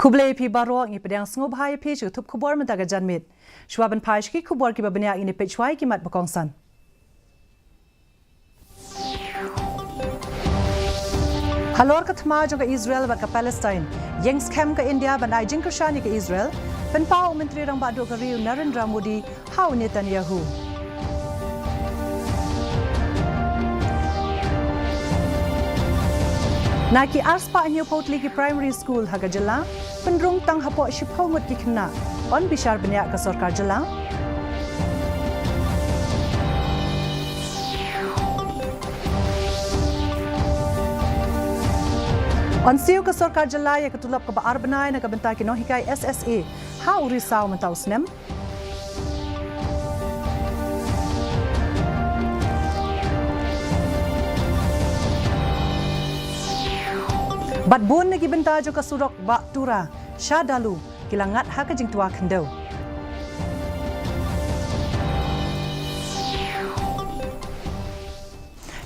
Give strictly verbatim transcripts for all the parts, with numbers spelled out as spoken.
Khublei phi baroh, ngi pdiang sngewbha ïa phi sha ka thup khubor mynta ka janmiet. Shuwa ban phai sha ki khubor kiba bniah, ngin ïa peit shuwa ïa ki mat ba kongsan. Halor ka thma jong ka Israel bad ka Palestine, ïeng skhem ka India ban ai jingkyrshan ïa ka Israel, pynpaw u Myntri Rangbah Duh ka ri u Narendra Modi ha u Netanyahu. Na ki arspah hynñiewphew tylli ki primary school ha ka jylla, pynrung tang hapoh shiphew ngut ki khynnah, yn bishar bniah ka sorkar jylla. Yn siew ka sorkar jylla ïa ka tulop kaba ar bnai na ka bynta ki nonghikai S S A ha u Risaw mynta u snem. Bad bun na ki bynta jong ka surok Bah Tura sha Dalu ki la ngat ha ka jingtwa khyndew.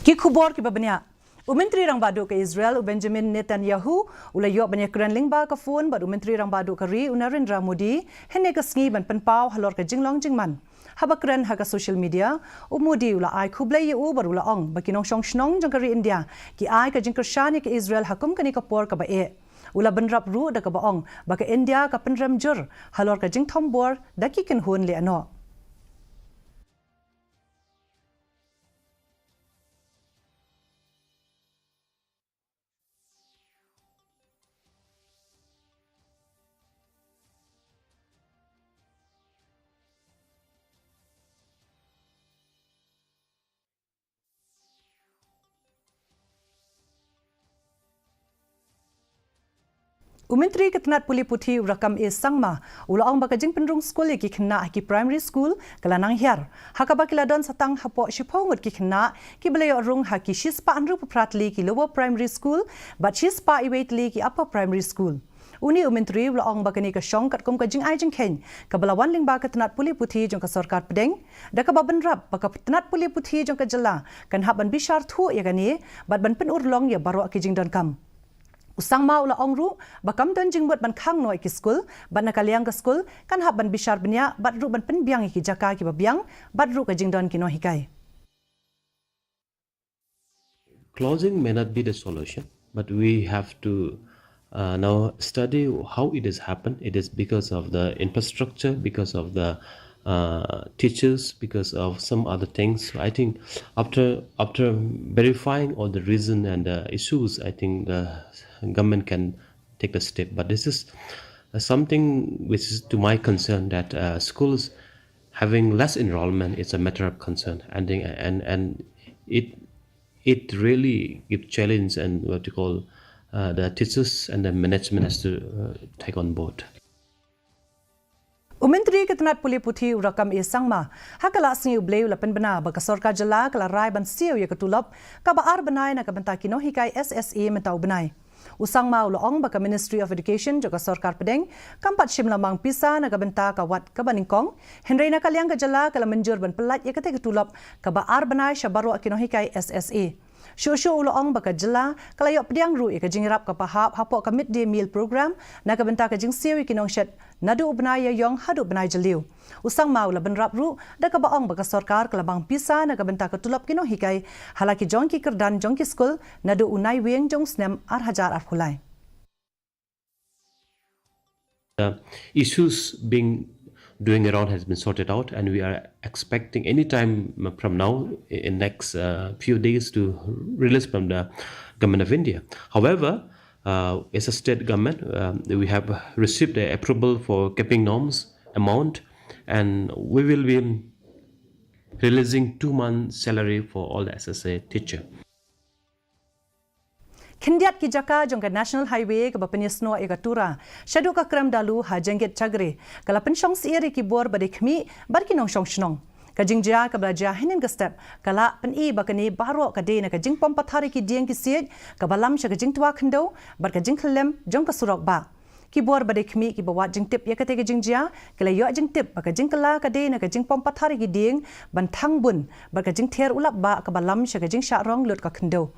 Ki khubor kiba bniah. U Myntri Rangbah Duh ka Israel u Benjamin Netanyahu u la ïoh ban ïakren lyngba ka phone bad u Myntri Rangbah Duh ka ri u Narendra Modi hynne ka sngi ban pynpaw halor ka jinglong jingman. Haba kren ha ka social media, u Modi u la ai khublei ïa u bad u la ong ba ki nongshong shnong jong ka ri India ki ai ka jingkyrshan ïa ka Israel ha kum kane ka por kaba eh. U la bynrap ruh da kaba ong ba ka India ka pynrem jur halor ka jingthombor da ki kynhun lehnoh. U Myntri ka tnat pule puthi u Rakkam A Sangma u la ong ba ka jingpynrung skul ïa ki khynnah ha ki primary school ka la nang hiar, ha kaba ki la don sa tang hapoh shiphew ngut ki khynnah kiba la ïoh rung ha ki shispah hynriewphew phra tylli ki lower primary school bad shispah iwei tylli ki upper primary school. Une u Myntri u la ong ba kane ka shong katkum ka jingai jingkheiñ kaba la wan lyngba ka tnat pule puthi jong ka sorkar pdeng, da kaba bynrap ba ka tnat pule puthi jong ka jylla kan hap ban bishar thuh ïa kane bad ban pynurlong ïa baroh ki jingdonkam. U Sangma u la ong ruh ba kam don jingmut ban khang noh ïa ki skul bad na ka liang ka skul kan hap ban bishar bniah bad ruh ban pynbiang ïa ki jaka kiba biang bad ruh ka jingdon ki nonghikai. Closing may not be the solution, but we have to uh, now study how it has happened. It is because of the infrastructure, because of the uh, teachers, because of some other things. So I think after after verifying all the reason and the issues, I think the government can take the step. But this is uh, something which is to my concern that uh, schools having less enrollment is a matter of concern, and and and it it really give challenge and what you call uh, the teachers and the management has to uh, take on board. U Myntri ka tnat pule puthi u Rakkam A Sangma ha ka la sngi u Blei u la pynbna ba ka sorkar jylla ka la rai ban siew ïa ka tulop kaba ar bnai na ka bynta ki nonghikai S S A mynta u bnai. U Sangma u la ong ba ka Ministry of Education jong ka sorkar pdeng kam pat shim la mang pisa na ka bynta ka wat kaba nyngkong, hynrei na ka liang ka jylla ka la mynjur ban pyllait ïa kata ka tulop kaba ar bnai sha baroh ki nonghikai S S A. Shuh shuh u la ong ba ka jylla ka la ïoh pdiang ruh ïa ka jingïarap kaba hap hapoh ka mid day meal program na ka bynta ka jingsiew ïa ki nongshet naduh u bnai Ïaïong haduh bnai Jylliew. U Sangma u la bynrap ruh da kaba ong ba ka sorkar ka la mang pisa na ka bynta ka tulop ki nonghikai ha la ki jong ki kyrdan jong ki skul naduh u Naiwieng jong u snem ar hajar arphew lai. The issues being doing around has been sorted out, and we are expecting any time from now in next uh, few days to release from the government of India. However, uh, as a state government, um, we have received the approval for capping norms amount, and we will be releasing two months salary for all the S S A teacher. Khyndiat ki jaka jong ka National Highway kaba pynïasnoh ïa ka Tura shaduh ka Krem Dalu ha Jengit Chagre ka la pynshong syier ïa ki bor ba dei khmih bad ki nongshong shnong. Ka jingjia kaba la jia hynnin ka step ka la pyni ba kane baroh ka dei na ka jingpom pathar ïa ki dieng ki siej kaba lam sha ka jingtwa khyndew bad ka jingkhyllem jong ka surok bah. Ki bor ba dei khmih kiba wad jingtip ïa kata ka jingjia ki la ïoh jingtip ba ka jingkylla ka dei na ka jingpom pathar ïa ki dieng ban thang bun bad ka jingther u lap bah kaba lam sha ka jingshah rong lut ka khyndew.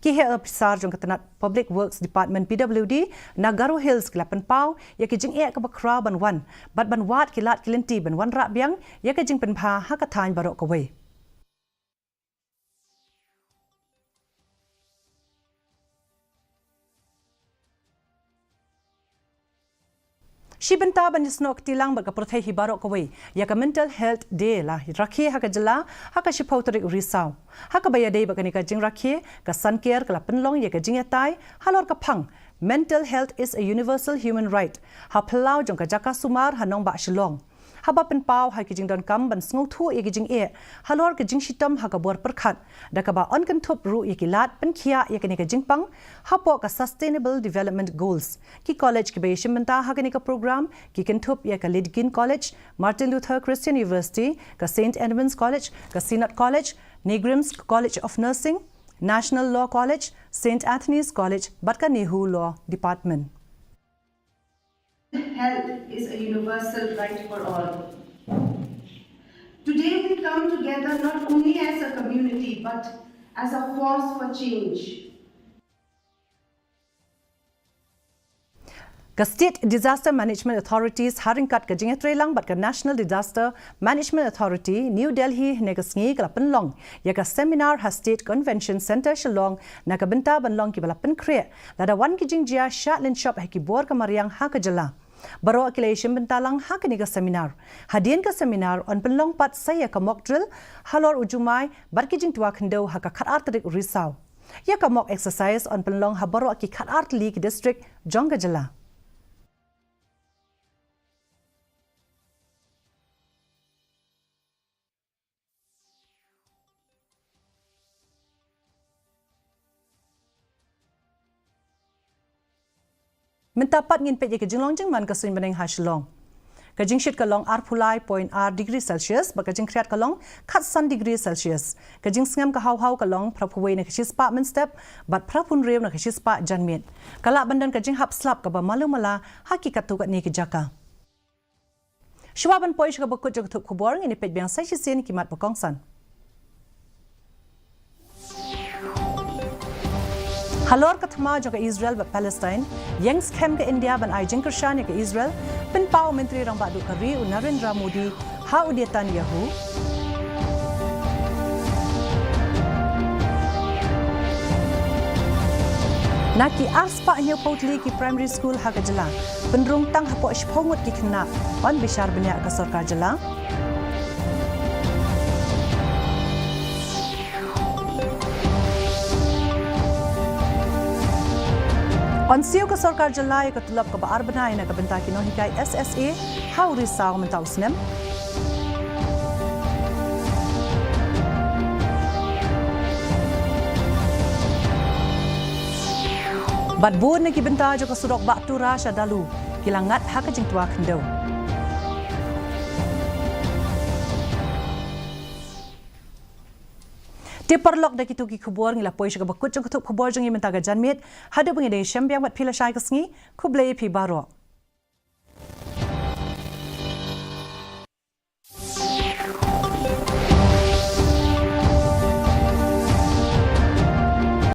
Ki heh ophisar jong ka tnat Public Works Department, P W D, na Garo Hills ki la pynpaw ïa ki jingeh kaba khraw ban wan bad ban wad ki lad ki lynti ban wanrah biang ïa ka jingpynbha ha ka thaiñ baroh kawei. Shi bynta ban ïasnoh kti lang bad ka pyrthei hi baroh kawei ïa ka Mental Health Day la rakhe ha ka jylla ha ka shiphew tarik u Risaw. Ha kaba ïadei bad kane ka jingrakhe, ka Sanker ka la pynlong ïa ka jingïatai halor ka phang Mental Health is a Universal Human Right ha phyllaw jong ka jaka sumar ha nongbah Shillong. Haba pynpaw ha ki jingdonkam ban sngewthuh ïa ki jingeh halor ka jingshitom ha ka bor pyrkhat, da kaba yn kynthup ruh ïa ki lad pynkhiah ïa kane ka jingpang hapoh ka Sustainable Development Goals, ki college kiba ïashim bynta ha kane ka program ki kynthup ïa ka Ledkin College, Martin Luther Christian University, ka Saint Edmund's College, ka Synod College, NEIGRIHMS College of Nursing, National Law College, Saint Anthony's College bad ka NEHU Law Department. Health is a universal right for all. Today we come together not only as a community but as a force for change. Ka State Disaster Management Authorities ha ryngkat ka jingïatreilang bad ka National Disaster Management Authority, New Delhi, hynne ka sngi ka la pynlong ïa ka seminar ha State Convention Centre, Shillong, na ka bynta ban long kiba la pynkhreh lada wan ki jingjia shah lynshop ha ki bor ka mariang ha ka jylla. Baroh ki la ïashim bynta lang ha kane ka seminar. Hadien ka seminar yn pynlong pat sa ïa ka mock drill halor u jumai bad ki jingtwa khyndew ha ka khatar tarik u Risaw. Ïa ka mock exercise yn pynlong ha baroh ki khatar tylli ki district jong ka jylla. Mynta pat ngin peit ïa ka jinglong jingman ka suiñ bneng ha Shillong. Ka jingshit ka long arphew lai point ar degree Celsius bad ka jingkhriat ka long khatsan degree Celsius. Ka jingsngem ka haw haw ka long phraphew wei na ka shispah mynstep bad phraphew hynriew na ka shispah janmiet. Ka lah ban don ka jinghap slap kaba malu mala ha ki katto katne ki jaka. Shuwa ban poi sha kaba kut jong ka thup khubor, ngin ïa peit biang sa shisien ki mat ba kongsan. Halor ka thma jong ka Israel bad Palestine, ïeng skhem ka India ban ai jingkyrshan ïa ka Israel, pynpaw Myntri Rangbah Duh ka ri u Narendra Modi ha u Netanyahu. Na ki arspah hynñiewphew tylli ki primary school ha ka jylla, pynrung tang hapoh shiphew ngut ki khynnah, yn bishar bniah ka sorkar jylla. Yn siew ka sorkar jylla ïa ka tulop kaba ar bnai na ka bynta ki nonghikai S S A ha u Risaw mynta u snem. Bad bun na ki bynta jong ka surok Bah Tura sha Dalu ki la ngat ha ka jingtwa khyndew. Te paralok, da kito ki khubor ngi la poi sha kaba kut jong ka thup khubor jong ngi mynta ka janmiet. Haduh ba ngin ïashem biang bad phi lashai ka sngi, khublei phi baroh.